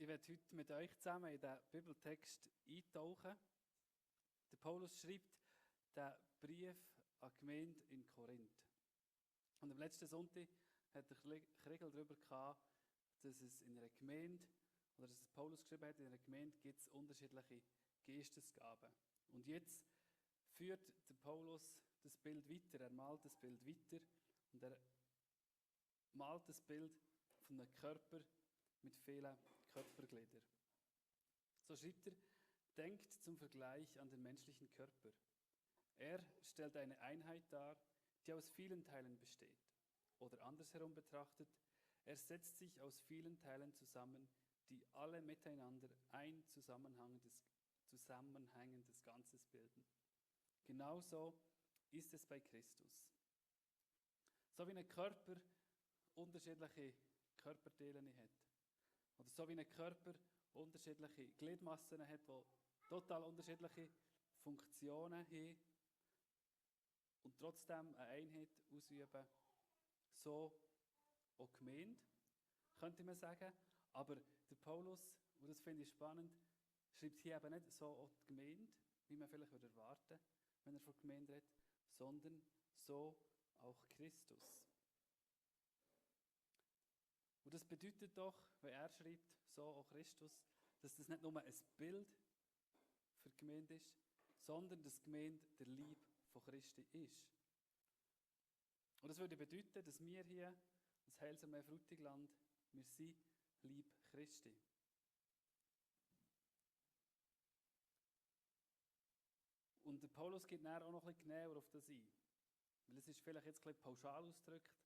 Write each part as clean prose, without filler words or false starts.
Ich werde heute mit euch zusammen in den Bibeltext eintauchen. Der Paulus schreibt den Brief an die Gemeinde in Korinth. Und am letzten Sonntag hat der Kriegel darüber gehabt, dass es in einer Gemeinde, oder dass Paulus geschrieben hat, in einer Gemeinde gibt es unterschiedliche Geistesgaben. Und jetzt führt der Paulus das Bild weiter, er malt das Bild weiter und er malt das Bild von einem Körper mit vielen Körpergliedern. So schreibt er, denkt zum Vergleich an den menschlichen Körper. Er stellt eine Einheit dar, die aus vielen Teilen besteht. Oder andersherum betrachtet, er setzt sich aus vielen Teilen zusammen, die alle miteinander ein zusammenhängendes Ganzes bilden. Genauso ist es bei Christus. So wie ein Körper unterschiedliche Körperteile hat, oder so wie ein Körper unterschiedliche Gliedmassen hat, die total unterschiedliche Funktionen haben und trotzdem eine Einheit ausüben, so auch Gemeinde, könnte man sagen. Aber der Paulus, und das finde ich spannend, schreibt hier eben nicht so auch die Gemeinde, wie man vielleicht erwarten würde, wenn er von Gemeinde redet, sondern so auch Christus. Und das bedeutet doch, wenn er schreibt, so auch Christus, dass das nicht nur ein Bild für die Gemeinde ist, sondern dass die Gemeinde der Leib von Christi ist. Und das würde bedeuten, dass wir hier, das Heilsarmee Frutigland, wir sind Leib Christi. Und der Paulus geht nachher auch noch ein bisschen genauer auf das ein. Weil es ist vielleicht jetzt ein bisschen pauschal ausgedrückt,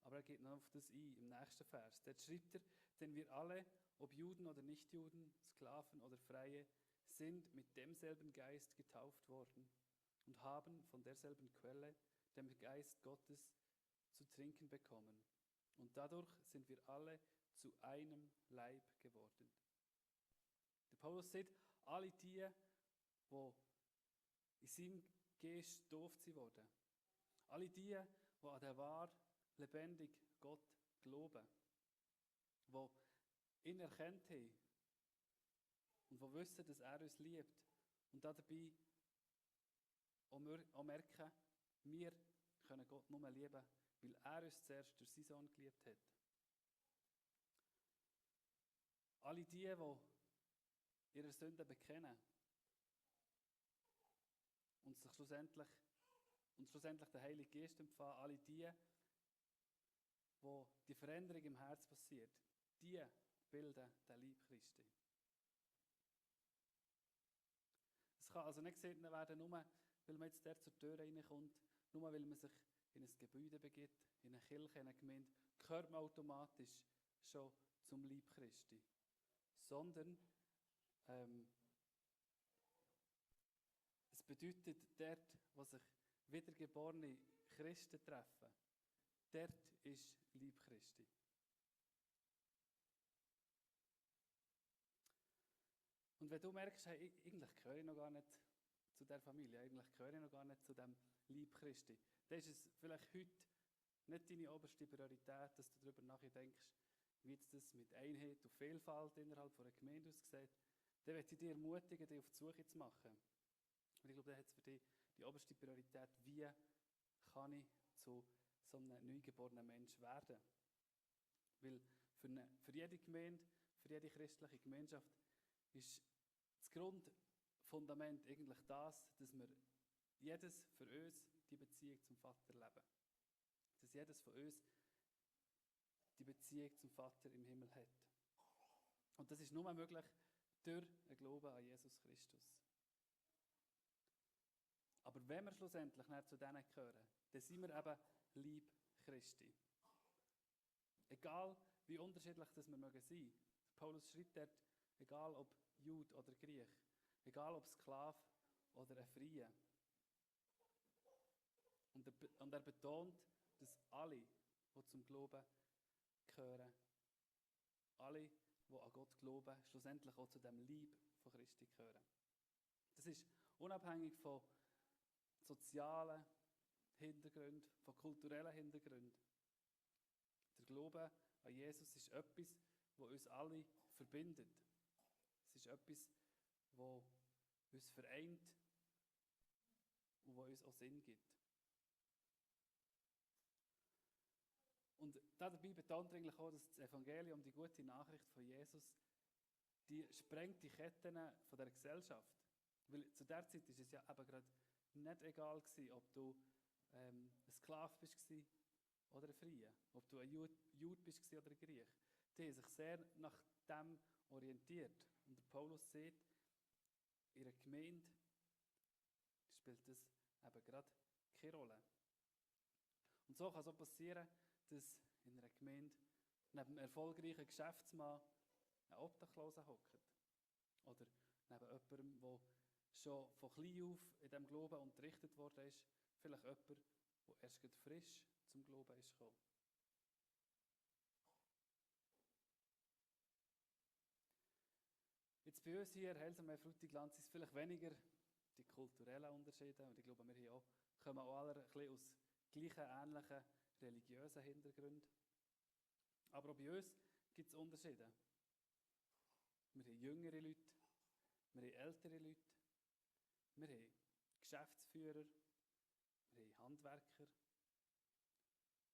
aber er geht noch auf das ein im nächsten Vers. Dort schreibt er, denn wir alle, ob Juden oder Nichtjuden, Sklaven oder Freie, sind mit demselben Geist getauft worden und haben von derselben Quelle, dem Geist Gottes, zu trinken bekommen. Und dadurch sind wir alle zu einem Leib geworden. Der Paulus sagt, alle die in seinem Geist getauft wurden, alle die an den wahr lebendig Gott glauben, die ihn erkannt haben und die wissen, dass er uns liebt und dabei auch merken, wir können Gott nur lieben, weil er uns zuerst durch seinen Sohn geliebt hat. Alle die ihre Sünden bekennen und schlussendlich den Heiligen Geist empfangen, alle die, wo die Veränderung im Herz passiert, die bilden den Leib Christi. Es kann also nicht gesehen werden, nur weil man jetzt dort zur Tür reinkommt, nur weil man sich in ein Gebäude begibt, in eine Kirche, in eine Gemeinde, gehört man automatisch schon zum Leib Christi. Sondern es bedeutet, dort, wo sich wiedergeborene Christen treffen, dort ist Leib Christi. Und wenn du merkst, hey, eigentlich gehöre ich noch gar nicht zu der Familie, eigentlich gehöre ich noch gar nicht zu dem Leib Christi, dann ist es vielleicht heute nicht deine oberste Priorität, dass du darüber nachdenkst, wie jetzt das mit Einheit und Vielfalt innerhalb einer Gemeinde aussieht. Dann möchte ich dich ermutigen, dich auf die Suche zu machen. Und ich glaube, dann hat es für dich die oberste Priorität, wie kann ich zu so einem neugeborenen Mensch werden. Weil für jede Gemeinde, für jede christliche Gemeinschaft ist das Grundfundament eigentlich das, dass wir jedes für uns die Beziehung zum Vater leben. Dass jedes von uns die Beziehung zum Vater im Himmel hat. Und das ist nur möglich durch einen Glauben an Jesus Christus. Aber wenn wir schlussendlich nicht zu denen gehören, dann sind wir eben Leib Christi. Egal wie unterschiedlich das wir mögen sein. Paulus schreibt dort, egal ob Jude oder Griech, egal ob Sklave oder ein Freier. Und er betont, dass alle, die zum Glauben gehören, alle, die an Gott glauben, schlussendlich auch zu dem Leib von Christi gehören. Das ist unabhängig von sozialen Hintergründen, von kulturellen Hintergründen. Der Glaube an Jesus ist etwas, das uns alle verbindet. Es ist etwas, das uns vereint und was uns auch Sinn gibt. Und dabei betont er eigentlich auch, dass das Evangelium, die gute Nachricht von Jesus, die sprengt die Ketten von der Gesellschaft. Weil zu der Zeit war es ja eben gerade nicht egal gewesen, ob du ein Sklave bist oder ein Freier, ob du ein Jude bist oder ein Griech. Die haben sich sehr nach dem orientiert. Und der Paulus sieht, in einer Gemeinde spielt das eben gerade keine Rolle. Und so kann es auch passieren, dass in einer Gemeinde neben einem erfolgreichen Geschäftsmann ein Obdachloser hockt. Oder neben jemandem, der schon von klein auf in diesem Glauben unterrichtet worden ist, vielleicht jemand, der erst gerade frisch zum Glauben ist gekommen. Jetzt bei uns hier, Heilsarmee Frutigland, sind es vielleicht weniger die kulturellen Unterschiede. Und ich glaube, wir hier auch, kommen auch alle ein bisschen aus gleichen, ähnlichen religiösen Hintergründen. Aber auch bei uns gibt es Unterschiede. Wir haben jüngere Leute, wir haben ältere Leute, wir haben Geschäftsführer, wir haben Handwerker.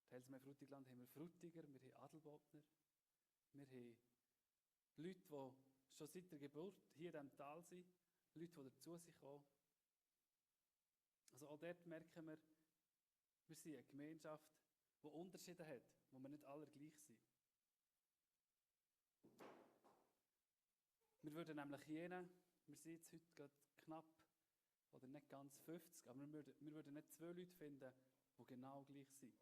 In Heilsarmee Frutigland haben wir Frutiger, wir haben Adelbodner, wir haben Leute, die schon seit der Geburt hier in diesem Tal sind, Leute, die dazu sind gekommen. Also auch dort merken wir sind eine Gemeinschaft, die Unterschiede hat, wo wir nicht alle gleich sind. Wir würden nämlich wir sind jetzt heute gerade knapp oder nicht ganz 50, aber wir würden nicht 2 Leute finden, die genau gleich sind.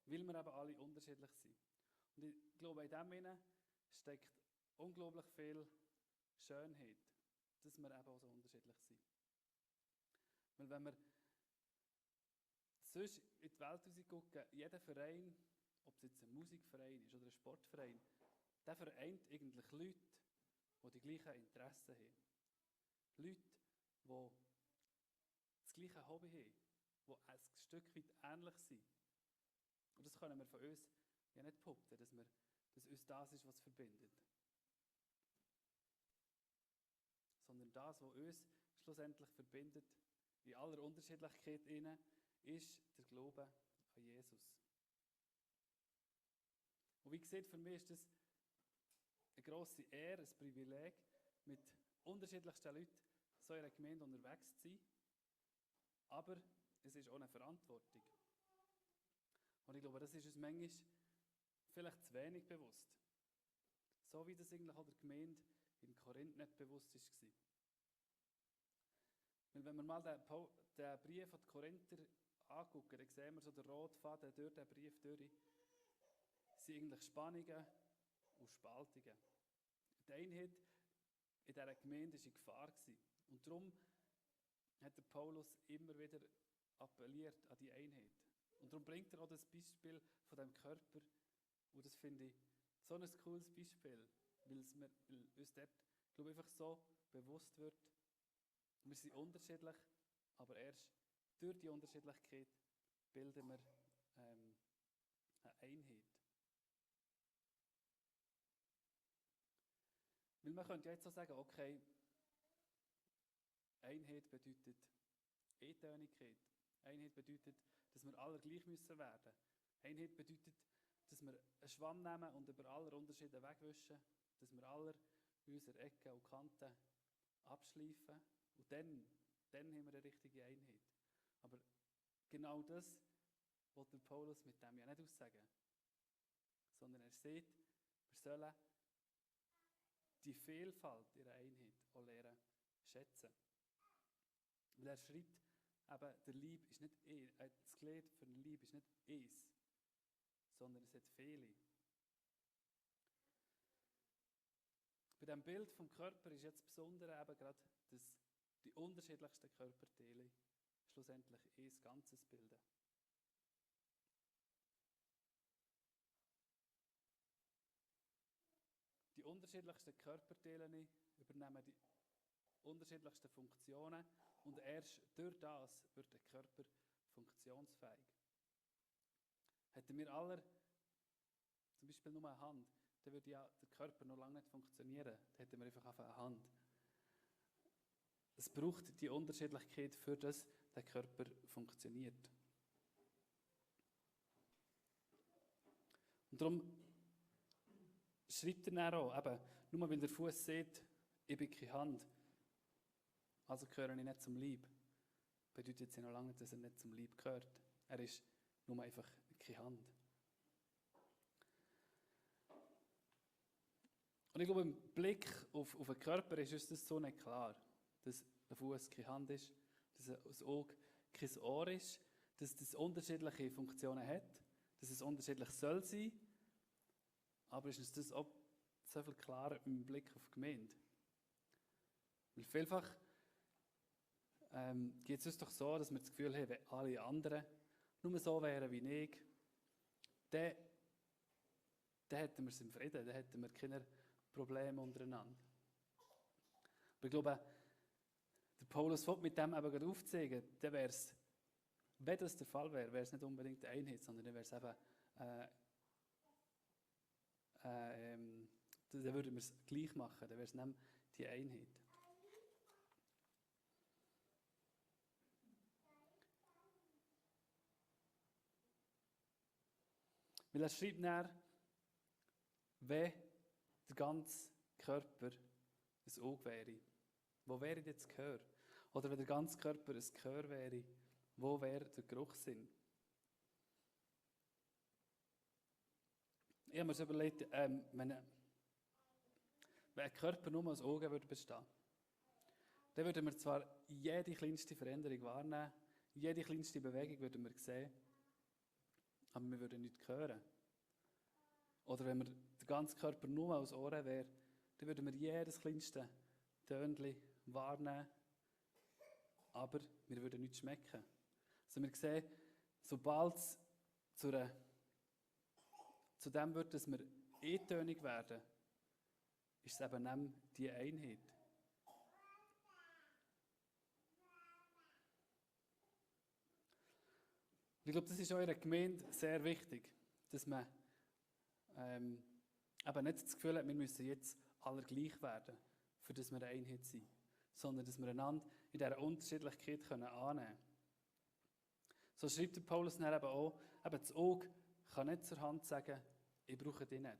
Weil wir eben alle unterschiedlich sind. Und ich glaube, in dem steckt unglaublich viel Schönheit, dass wir eben auch so unterschiedlich sind. Weil wenn wir sonst in die Welt rausgucken, jeder Verein, ob es jetzt ein Musikverein ist oder ein Sportverein, der vereint eigentlich Leute, die die gleichen Interessen haben. Leute, die das gleiche Hobby haben, die ein Stück weit ähnlich sind. Und das können wir von uns ja nicht behaupten, dass uns das ist, was verbindet. Sondern das, was uns schlussendlich verbindet, in aller Unterschiedlichkeit innen, ist der Glaube an Jesus. Und wie gesagt, für mich ist das eine grosse Ehre, ein Privileg, mit unterschiedlichsten Leuten so in einer Gemeinde unterwegs zu sein. Aber es ist auch eine Verantwortung. Und ich glaube, das ist uns manchmal vielleicht zu wenig bewusst. So wie das eigentlich auch der Gemeinde in Korinth nicht bewusst war. Weil wenn wir mal den Brief an die Korinther angucken, dann sehen wir so den roten Faden durch den Brief durch. Es sind eigentlich Spannungen und Spaltungen. Die Einheit in dieser Gemeinde war in Gefahr. Und darum hat der Paulus immer wieder appelliert an die Einheit. Und darum bringt er auch das Beispiel von dem Körper. Und das finde ich so ein cooles Beispiel, weil uns dort, glaube ich, einfach so bewusst wird, wir sind unterschiedlich, aber erst durch die Unterschiedlichkeit bilden wir eine Einheit. Weil man könnte ja jetzt so sagen, okay, Einheit bedeutet Eintönigkeit. Einheit bedeutet, dass wir alle gleich müssen werden. Einheit bedeutet, dass wir einen Schwamm nehmen und über alle Unterschiede wegwischen, dass wir alle unsere Ecken und Kanten abschleifen und dann haben wir eine richtige Einheit. Aber genau das will der Paulus mit dem ja nicht aussagen, sondern er sagt, wir sollen die Vielfalt ihrer Einheit auch lernen schätzen. Weil er schreibt, eben, der Leib ist nicht das Glied für den Leib ist nicht eins, sondern es hat viele. Bei diesem Bild vom Körper ist jetzt besonders eben gerade, dass die unterschiedlichsten Körperteile schlussendlich ein Ganzes bilden. Die unterschiedlichsten Körperteile übernehmen die unterschiedlichsten Funktionen und erst durch das wird der Körper funktionsfähig. Hätten wir alle zum Beispiel nur eine Hand, dann würde ja der Körper noch lange nicht funktionieren. Dann hätten wir einfach eine Hand. Es braucht die Unterschiedlichkeit, für das der Körper funktioniert. Und darum schreibt er dann auch, eben, nur weil der Fuß sieht, ich bin keine Hand, also gehöre ich nicht zum Leib, bedeutet es ja noch lange nicht, dass er nicht zum Leib gehört. Er ist nur einfach keine Hand. Und ich glaube, im Blick auf den Körper ist uns das so nicht klar, dass ein Fuß keine Hand ist, dass ein Auge kein Ohr ist, dass das unterschiedliche Funktionen hat, dass es unterschiedlich soll sein, aber ist uns das auch so viel klarer im Blick auf die Gemeinde? Weil vielfach geht es uns doch so, dass wir das Gefühl haben, wenn alle anderen nur so wären wie ich, dann hätten wir es im Frieden, dann hätten wir keine Probleme untereinander. Aber ich glaube, der Paulus will mit dem eben gerade aufzeigen, dann wäre es, wenn das der Fall wäre, wäre es nicht unbedingt eine Einheit, sondern dann wäre es eben, dann würden wir es gleich machen, dann wäre es nicht die Einheit. Weil er schreibt dann, wenn der ganze Körper ein Auge wäre, wo wäre jetzt das Gehör? Oder wenn der ganze Körper ein Gehör wäre, wo wäre der Geruchssinn? Ich habe mir so überlegt, wenn ein Körper nur aus Augen würde bestehen, dann würden wir zwar jede kleinste Veränderung wahrnehmen, jede kleinste Bewegung würden wir sehen, aber wir würden nichts hören. Oder wenn wir der ganze Körper nur aus Ohren wäre, dann würden wir jedes kleinste Tönchen wahrnehmen, aber wir würden nichts schmecken. Also wir sehen, sobald es zu dem wird, dass wir eintönig werden, ist es eben nicht die Einheit. Ich glaube, das ist auch in der Gemeinde sehr wichtig, dass man eben nicht das Gefühl hat, wir müssen jetzt alle gleich werden, für das wir eine Einheit sind, sondern dass wir einander in dieser Unterschiedlichkeit annehmen können. So schreibt der Paulus dann eben auch, eben das Auge kann nicht zur Hand sagen, ich brauche dich nicht.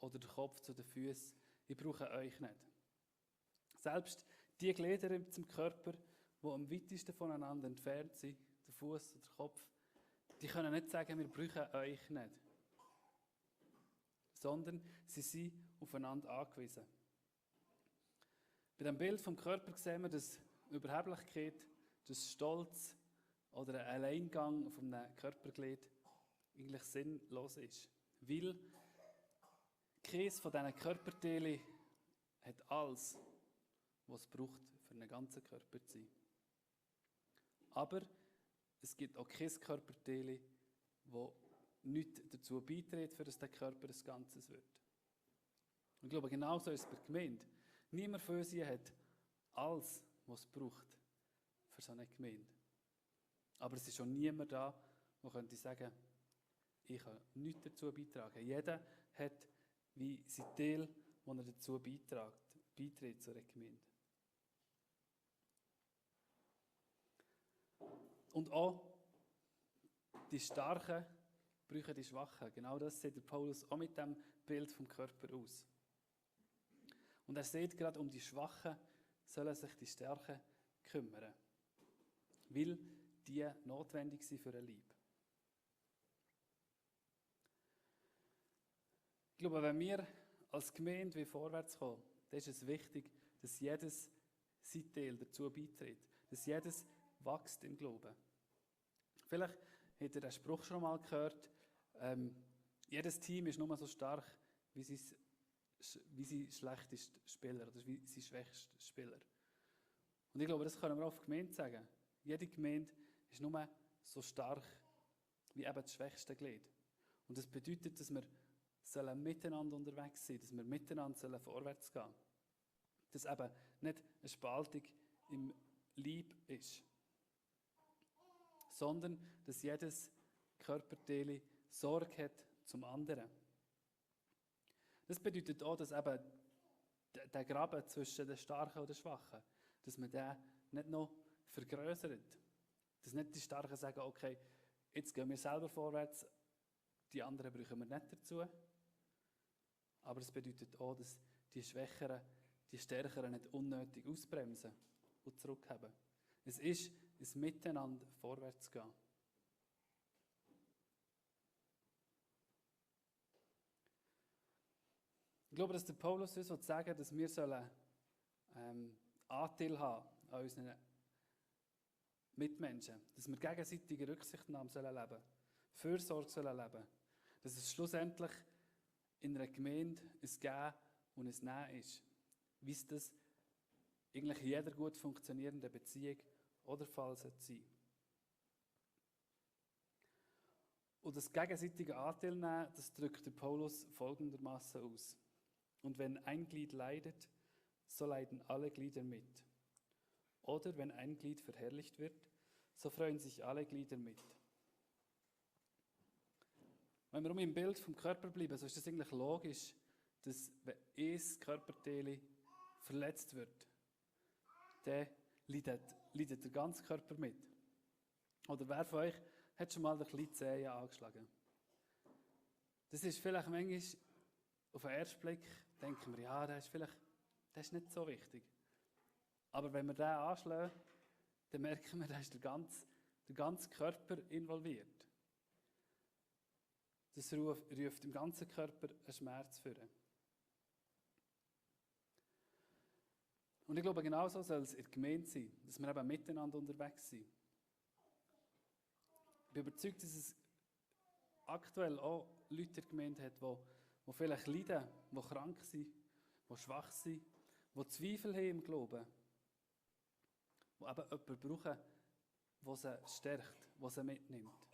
Oder der Kopf zu den Füßen, ich brauche euch nicht. Selbst die Glieder zum Körper, die am weitesten voneinander entfernt sind, der Fuß oder der Kopf, die können nicht sagen, wir brauchen euch nicht. Sondern sie sind aufeinander angewiesen. Bei dem Bild vom Körper sehen wir, dass Überheblichkeit, dass Stolz oder ein Alleingang von einem Körperglied eigentlich sinnlos ist. Weil keines von diesen Körperteilen hat alles, was es braucht, für einen ganzen Körper zu sein. Aber es gibt auch kein Körperteil, das nichts dazu beiträgt, für dass der Körper ein Ganzes wird. Und ich glaube, genauso ist es bei der Gemeinde. Niemand von uns hat alles, was es braucht, für so eine Gemeinde. Aber es ist schon niemand da, der könnte sagen, ich kann nichts dazu beitragen. Jeder hat wie sein Teil, den er dazu beiträgt zu einer Gemeinde. Und auch die Starken brauchen die Schwachen. Genau das sieht der Paulus auch mit dem Bild vom Körper aus. Und er sieht gerade, um die Schwachen sollen sich die Stärken kümmern. Weil die notwendig sind für ein Leib. Ich glaube, wenn wir als Gemeinde vorwärts kommen, dann ist es wichtig, dass jedes sein Teil dazu beiträgt. Dass jedes wächst im Glauben. Vielleicht habt ihr den Spruch schon mal gehört, jedes Team ist nur so stark wie sein schlechtester Spieler oder wie sein schwächster Spieler. Und ich glaube, das können wir auch auf die Gemeinde sagen. Jede Gemeinde ist nur so stark wie eben das schwächste Glied. Und das bedeutet, dass wir miteinander unterwegs sein, dass wir miteinander vorwärts gehen. Dass eben nicht eine Spaltung im Leib ist, sondern dass jedes Körperteil Sorge hat zum anderen. Das bedeutet auch, dass eben der Graben zwischen den Starken und den Schwachen, dass man den nicht noch vergrößert. Dass nicht die Starken sagen, okay, jetzt gehen wir selber vorwärts, die anderen brauchen wir nicht dazu. Aber es bedeutet auch, dass die Schwächeren, die Stärkeren nicht unnötig ausbremsen und zurückhaben. Es ist ein Miteinander vorwärts gehen. Ich glaube, dass der Paulus uns sagen will, dass wir Anteil haben an unseren Mitmenschen. Dass wir gegenseitige Rücksichtnahme leben sollen, Fürsorge leben sollen. Dass es schlussendlich in einer Gemeinde ein Geben und ein Nehmen ist. Wie es das eigentlich in jeder gut funktionierenden Beziehung oder Fall sein sollte. Und das gegenseitige Anteil nehmen, das drückt der Paulus folgendermaßen aus. Und wenn ein Glied leidet, so leiden alle Glieder mit. Oder wenn ein Glied verherrlicht wird, so freuen sich alle Glieder mit. Wenn wir im Bild vom Körper bleiben, so ist es eigentlich logisch, dass wenn ein Körperteil verletzt wird, dann leidet der ganze Körper mit. Oder wer von euch hat schon mal den kleinen Zehen angeschlagen? Das ist vielleicht manchmal, auf den ersten Blick denken wir, ja, das ist nicht so wichtig. Aber wenn wir den anschlagen, dann merken wir, da ist der ganze Körper involviert. Das ruft im ganzen Körper einen Schmerz führen. Und ich glaube, genauso soll es in der Gemeinde sein, dass wir eben miteinander unterwegs sind. Ich bin überzeugt, dass es aktuell auch Leute in der Gemeinde hat, die vielleicht leiden, die krank sind, die schwach sind, die Zweifel haben im Glauben, die eben jemanden brauchen, der sie stärkt, der sie mitnimmt.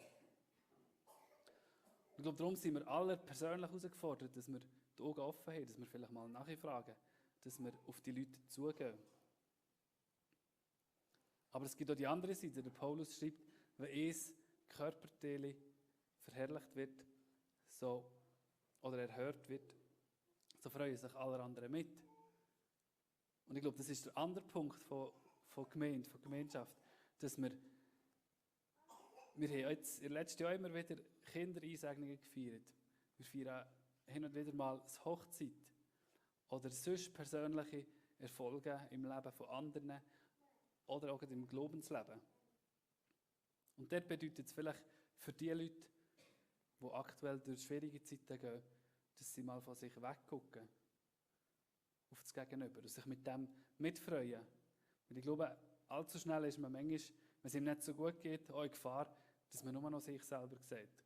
Ich glaube, darum sind wir alle persönlich herausgefordert, dass wir die Augen offen haben, dass wir vielleicht mal nachfragen, dass wir auf die Leute zugehen. Aber es gibt auch die andere Seite. Der Paulus schreibt, wenn ein Körperteil verherrlicht wird oder erhört wird, so freuen sich alle anderen mit. Und ich glaube, das ist der andere Punkt von Gemeinde, von Gemeinschaft, dass wir haben jetzt im letzten Jahr immer wieder Kindereinsegnungen gefeiert. Wir feiern hin und wieder mal eine Hochzeit oder sonst persönliche Erfolge im Leben von anderen oder auch im Glaubensleben. Und dort bedeutet es vielleicht für die Leute, die aktuell durch schwierige Zeiten gehen, dass sie mal von sich weggucken auf das Gegenüber und sich mit dem mitfreuen. Und ich glaube, allzu schnell ist man manchmal, wenn es ihm nicht so gut geht, auch in Gefahr, dass man nur noch sich selber sieht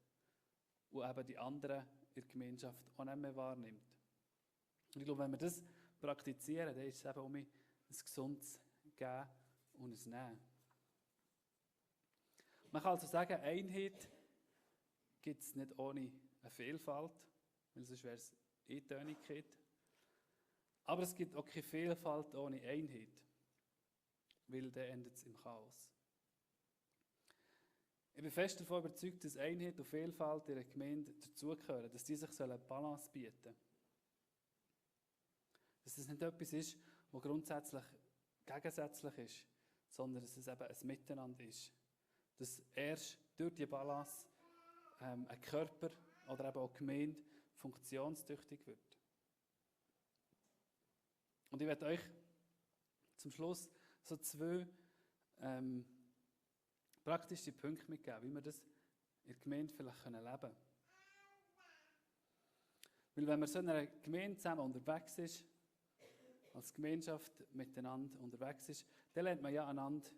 und eben die anderen in der Gemeinschaft auch nicht mehr wahrnimmt. Und ich glaube, wenn wir das praktizieren, dann ist es eben ein gesundes Geben und ein Nehmen. Man kann also sagen, Einheit gibt es nicht ohne eine Vielfalt, weil sonst wäre es Eintönigkeit. Aber es gibt auch keine Vielfalt ohne Einheit, weil dann endet es im Chaos. Ich bin fest davon überzeugt, dass Einheit und Vielfalt in einer Gemeinde dazugehören, dass die sich eine Balance bieten sollen. Dass es nicht etwas ist, was grundsätzlich gegensätzlich ist, sondern dass es eben ein Miteinander ist. Dass erst durch die Balance ein Körper oder eben auch die Gemeinde funktionstüchtig wird. Und ich werde euch zum Schluss so 2 praktische Punkte mitgeben, wie wir das in der Gemeinde vielleicht leben können. Weil wenn man so in einer Gemeinde zusammen unterwegs ist, als Gemeinschaft miteinander unterwegs ist, dann lernt man ja einander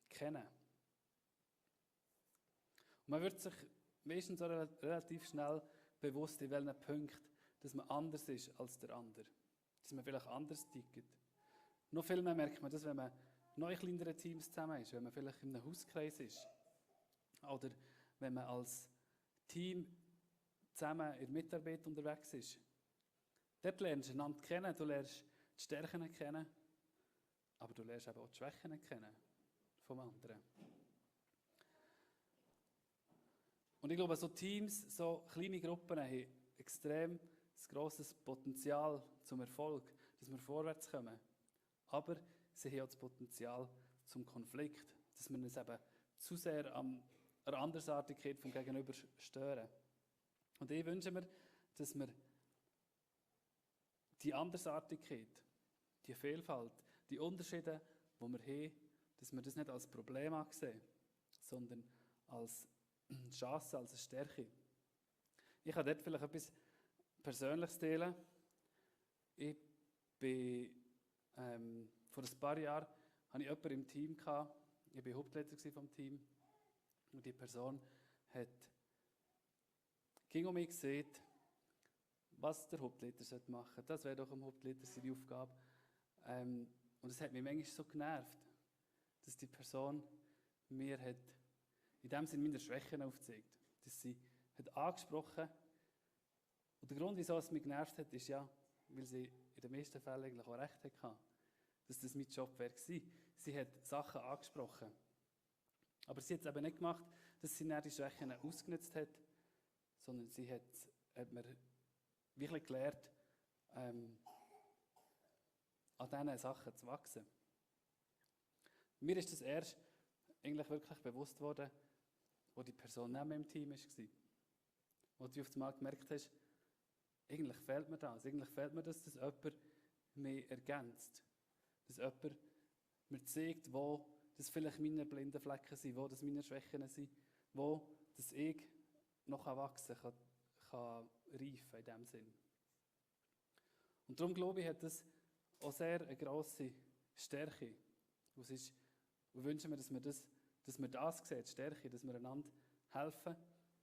kennen. Und man wird sich meistens so relativ schnell bewusst, in welchen Punkten, dass man anders ist als der andere. Dass man vielleicht anders tickt. Noch viel mehr merkt man das, wenn man noch in kleineren Teams zusammen ist, wenn man vielleicht in einem Hauskreis ist. Oder wenn man als Team zusammen in der Mitarbeit unterwegs ist. Dort lernst du einander kennen, du lernst die Stärken kennen, aber du lernst eben auch die Schwächen kennen vom anderen. Und ich glaube, so Teams, so kleine Gruppen haben extrem grosses Potenzial zum Erfolg, dass wir vorwärts kommen. Aber sie haben auch das Potenzial zum Konflikt, dass wir uns eben zu sehr an der Andersartigkeit vom Gegenüber stören. Und ich wünsche mir, dass wir die Andersartigkeit, die Vielfalt, die Unterschiede, die wir haben, dass wir das nicht als Problem ansehen, sondern als Chance, als eine Stärke. Ich kann dort vielleicht etwas Persönliches teilen. Ich bin vor ein paar Jahren hatte ich jemanden im Team gehabt. Ich war Hauptleiter vom Team. Und die Person ging um mich gesagt, was der Hauptleiter machen sollte. Das wäre doch dem Hauptleiter seine Aufgabe. Und es hat mich manchmal so genervt, dass die Person mir hat, in dem Sinne meine Schwächen aufgezeigt. Dass sie hat angesprochen. Und der Grund, wieso es mich genervt hat, ist ja, weil sie in den meisten Fällen eigentlich auch recht hatte, dass das mein Job wäre gewesen. Sie hat Sachen angesprochen. Aber sie hat es eben nicht gemacht, dass sie dann die Schwächen ausgenutzt hat, sondern sie hat mir wirklich gelernt, an diesen Sachen zu wachsen. Mir ist das erst eigentlich wirklich bewusst worden, wo die Person neben mir im Team war. Wo du auf einmal gemerkt hast, eigentlich fehlt mir das. Eigentlich fehlt mir das, dass jemand mich ergänzt. Dass jemand mir zeigt, wo das vielleicht meine blinden Flecken sind, wo das meine Schwächen sind, wo das ich noch wachsen kann reifen in diesem Sinn. Und darum glaube ich, hat das auch sehr eine grosse Stärke. Und wir wünschen mir, dass wir das sehen, die Stärke, dass wir einander helfen,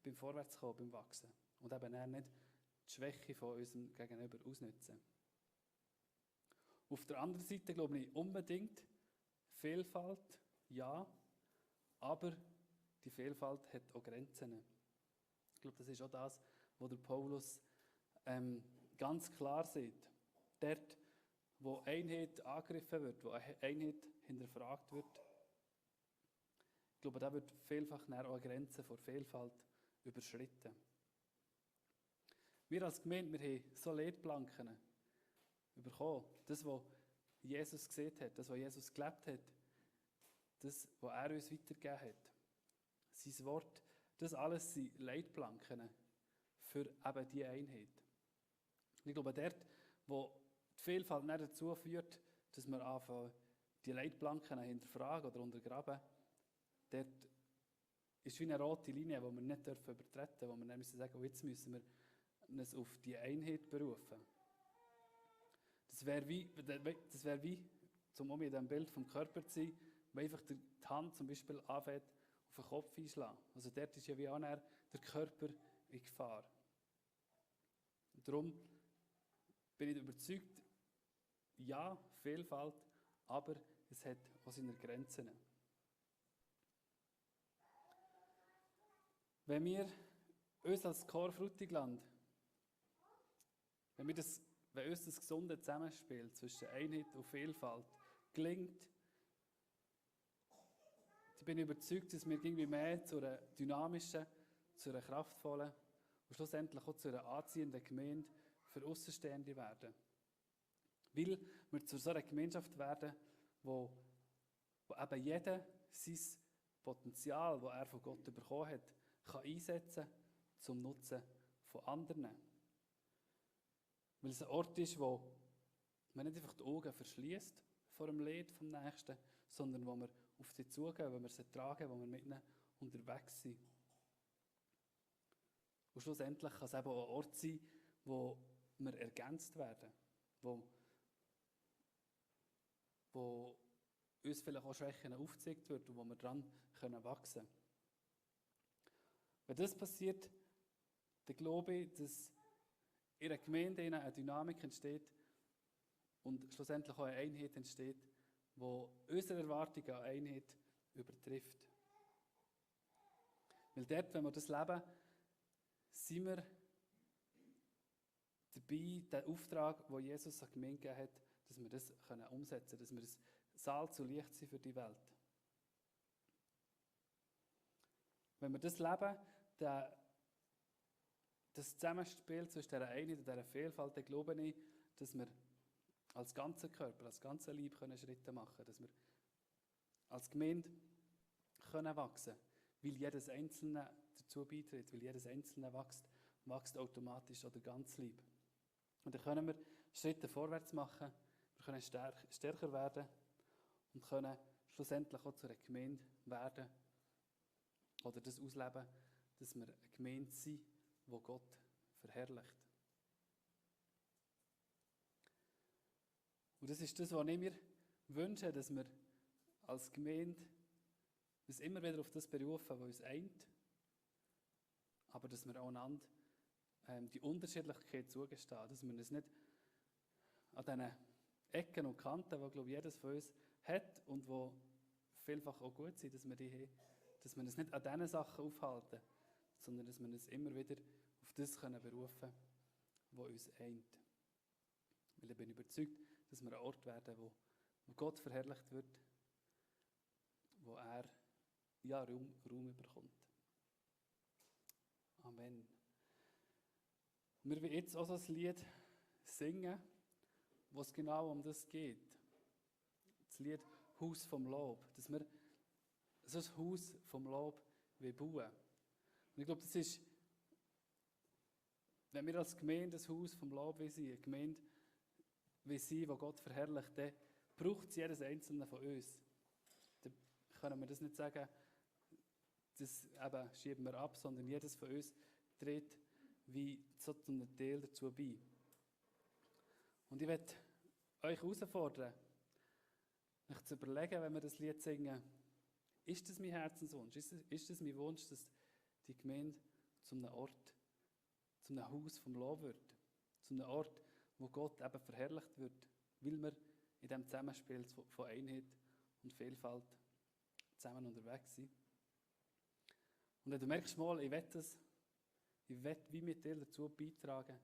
beim Vorwärtskommen, beim Wachsen. Und eben auch nicht die Schwäche von unserem Gegenüber ausnutzen. Auf der anderen Seite glaube ich unbedingt, Vielfalt, ja, aber die Vielfalt hat auch Grenzen. Ich glaube, das ist auch das, was der Paulus ganz klar sieht. Dort, wo Einheit angegriffen wird, wo Einheit hinterfragt wird, ich glaube, da wird vielfach auch eine Grenze vor Vielfalt überschritten. Wir als Gemeinde, wir haben so Leitplanken bekommen. Das, was Jesus gesehen hat, das, was Jesus gelebt hat, das, was er uns weitergegeben hat. Sein Wort, das alles sind Leitplanken für eben diese Einheit. Ich glaube, dort, wo die Vielfalt nicht dazu führt, dass wir anfangen, die Leitplanken hinterfragen oder untergraben, dort ist wie eine rote Linie, die wir nicht übertreten dürfen, wo wir dann sagen, oh, jetzt müssen wir uns auf die Einheit berufen. Das wäre wie, um in diesem Bild vom Körper zu sein, wenn einfach die Hand zum Beispiel anfängt, auf den Kopf einschlagen. Also dort ist ja wie auch der Körper in Gefahr. Und darum bin ich überzeugt, ja, Vielfalt, aber es hat auch seine Grenzen. Wenn wir uns als Chor Frutigland, wenn uns das gesunde Zusammenspiel zwischen Einheit und Vielfalt gelingt, dann bin ich überzeugt, dass wir irgendwie mehr zu einer dynamischen, zu einer kraftvollen und schlussendlich auch zu einer anziehenden Gemeinde für Aussenstehende werden. Weil wir zu so einer Gemeinschaft werden, wo eben jeder sein Potenzial, das er von Gott bekommen hat, kann einsetzen zum Nutzen von anderen. Weil es ein Ort ist, wo man nicht einfach die Augen verschließt vor dem Leid vom Nächsten, sondern wo wir auf sie zugehen, wo wir sie tragen, wo wir mit ihnen unterwegs sind. Und schlussendlich kann es eben auch ein Ort sein, wo wir ergänzt werden, wo uns vielleicht auch Schwächen aufgezeigt wird und wo wir daran wachsen können. Wenn das passiert, dann glaube ich, dass in einer Gemeinde eine Dynamik entsteht und schlussendlich auch eine Einheit entsteht, die unsere Erwartungen an Einheit übertrifft. Weil dort, wenn wir das leben, sind wir dabei, den Auftrag, den Jesus an die Gemeinde gegeben hat, dass wir das umsetzen können, dass wir das Salz und Licht sind für die Welt. Wenn wir das leben, dann das Zusammenspiel zwischen dieser Einheit und dieser Vielfalt, da glaube ich, dass wir als ganzer Körper, als ganzer Leib Schritte machen können, dass wir als Gemeinde wachsen können, weil jedes Einzelne dazu beiträgt, weil jedes Einzelne wächst automatisch auch der ganze Leib. Und dann können wir Schritte vorwärts machen, wir können stärker werden und können schlussendlich auch zu einer Gemeinde werden oder das ausleben, dass wir eine Gemeinde sind, die Gott verherrlicht. Und das ist das, was ich mir wünsche, dass wir als Gemeinde uns immer wieder auf das berufen, was uns eint, aber dass wir auch einander die Unterschiedlichkeit zugestehen, dass wir uns nicht an diesen Ecken und Kanten, die, glaube ich, jedes von uns hat und die vielfach auch gut sind, dass wir die haben, dass wir uns nicht an diesen Sachen aufhalten, sondern dass wir uns immer wieder auf das berufen können, was uns eint. Weil ich bin überzeugt, dass wir ein Ort werden, wo Gott verherrlicht wird, wo er Raum bekommt. Amen. Und wir wollen jetzt auch so ein Lied singen, wo es genau um das geht. Das Lied Haus vom Lob. Dass wir so ein Haus vom Lob bauen wollen. Und ich glaube, das ist, wenn wir als Gemeinde ein Haus vom Lob sind, eine Gemeinde sein, wo Gott verherrlicht, dann braucht es jedes Einzelne von uns. Dann können wir das nicht sagen, das eben schieben wir ab, sondern jedes von uns trägt wie so einen Teil dazu bei. Und ich möchte euch herausfordern, euch zu überlegen, wenn wir das Lied singen, ist das mein Herzenswunsch? Ist das mein Wunsch, dass die Gemeinde zu einem Ort, zu einem Haus vom Lob wird? Zu einem Ort, wo Gott eben verherrlicht wird, weil wir in diesem Zusammenspiel von Einheit und Vielfalt zusammen unterwegs sind. Und wenn du merkst mal, ich will wie mit dir dazu beitragen,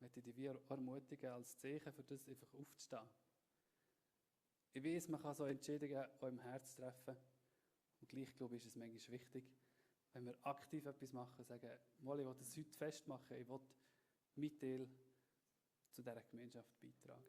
möchte ich dich wie ermutigen, als Zeichen für das einfach aufzustehen. Ich weiß, man kann so Entscheidungen auch im Herz treffen. Und gleich, glaube ich, ist es manchmal wichtig, wenn wir aktiv etwas machen, sagen, mal, ich will das heute festmachen, ich will mit dir zu dieser Gemeinschaft beitragen.